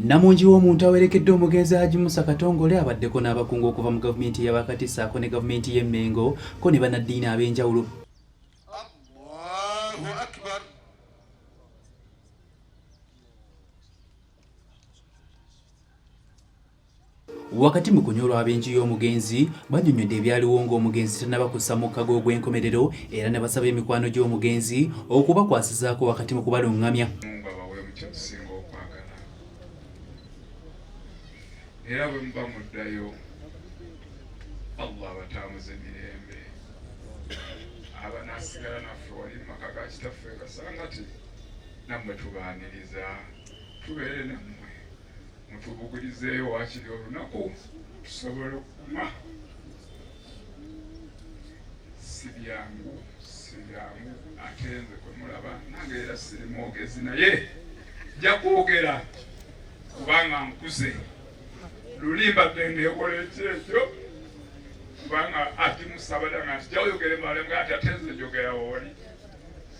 Nnamungi w'omuntu awerekedde omugenzi Haji Musa Katongole abaddeko n'abakungu okuva mu gavumenti ey'abakati ssaako ne gavumenti y'e Mmengo ko ne bannaddiini ab'enjawulo. Wakati mu kunyolwa ab'enju y'omugenzi bannyonnyodde ebyaliwo ng'omugenzi tannaba kussa mukka gwe ogw'enkomerero era ne basaba emikwano gy'omugenzi okubakwasizaako wakati mu kubalungamya. Mungu abawe mu kyemusinga okwagala era bwe muba muddayo Allah abatambuze mirembe abanaasigala naffe wali mu maka ga kitaffe Kasangati nammwe tubaaniriza tubeere nammwe mutubugulizeeyo waakiri olunaku tusobole okuguma. Si byangu, si byangu ate nze kwe mulaba nange era siri mwogezi naye nja kwogera kubanga nkuze. Luli mbadde ngeekola ekyekyo kubanga ati musabala nga nti jawuyogere malemga ati ate nze njogera wooli.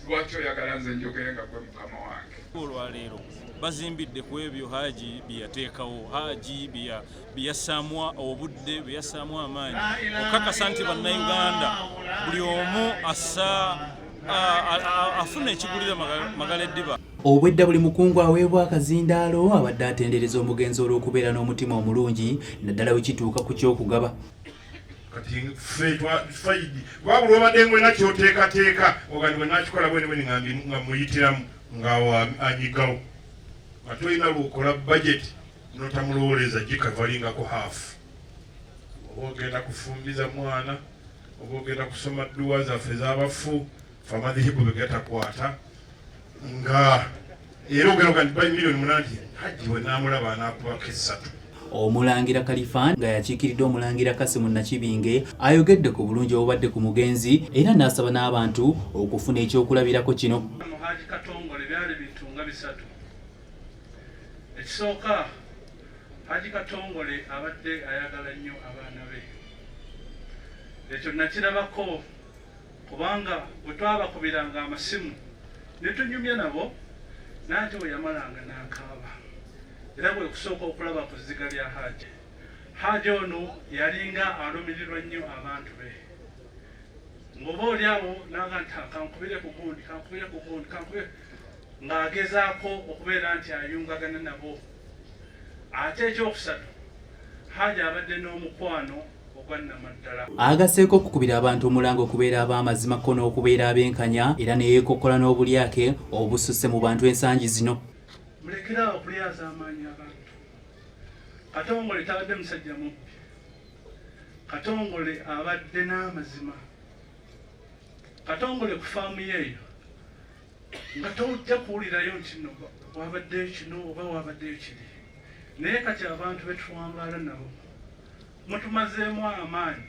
Lwaki oyagala nze njogere nga gwe mukama wange? Olwaleero bazimbidde ku ebyo Haji bye yateekawo, Haji bye yassaamu obudde, bye yassaamu amaanyi okukakasa nti Bannayuganda buli omu assa afuna ekigulira magala eddiba. Obwedda buli mukungu aweebwa akazindaalo abadde atendereza omugenzi olw'okubeera n'omutima omulungi naddala bwe kituuka ku ky'okugaba. Kati ffe twafaidi kuba buli obadde ng'olina ky'oteekateeka oga nti bwe nakikola bweni bweni nga muyitiramu ng'awo anyigawo nga tolina lwokola bajeti notamulowooleza gikavalingako haafu oba ogenda kufumbiza mwana oba ogenda kusoma dduwa zaffe ez'abafu fe amadhihibu begatakwata nga era ogenda oga nti miliyoni munana nti hajji we naamulaba anaakubako essatu. Omulangira Kalifan nga yakiikiridde Omulangira Kasimu Nakibinge ayogedde ku bulungi obubadde ku mugenzi era n'asaba n'abantu okufuna ekyokulabirako kino. Mu Haji Katongole byali bintu nga bisatu. Ekisooka, Haji Katongole abadde ayagala nnyo abaana be. Ekyo nakirabako kubanga bwe twabakubiranga amasimu ne tunyumya nabo n'ate bwe yamalanga n'akaaba. Era kwe kusooka okulaba ku zziga lya Haji. Haji ono yalinga alumirirwa nnyo abantu be. Ng'oba oli awo n'aga nti kankubire ku gundi, kankubire ku gundi, kankubire, ng'agezaako okubeera nti ayungagana nabo. Ate ekyokusatu, Haji abadde n'omukwano ogwa nnamaddala. Agasseeko okukubira abantu omulanga okubeera ab'amazima kko n'okubeera abenkanya era ne yeekokkola n'obulyake obususse mu bantu ensangi zino. Mulekere awo okulyazaamaanya abantu. Katongole tabadde musajja mubbi. Katongole abadde n'amazima. Katongole ku faamu ye eyo nga tojja kuwulirayo nti no wabaddeyo kino oba wabaddeyo kiri. Naye kati abantu be tuwangaala nabo mutumazeemu amaanyi.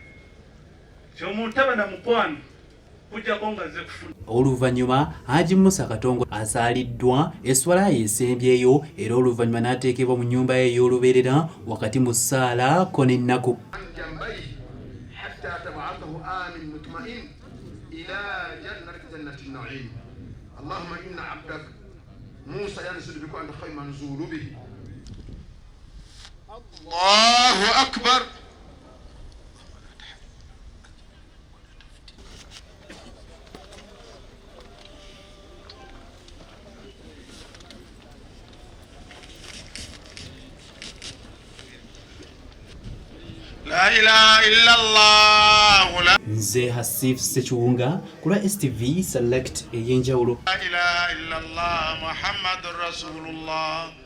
Nti omuntu taba na mukwano kujjako nga azze kufuna. Oluvannyuma Haji Musa Katongole asaaliddwa esswala ye esembyeyo era oluvannyuma n'ateekebwa mu nnyumba ye ey'olubeerera wakati mu ssaala ko n'ennaku. Allahu akbar. La ilaha illallah la Nze Hasif Ssekiwunga ku lwa STV Select ey'enjawulo. ilaha illallah Muhammadur Rasulullah.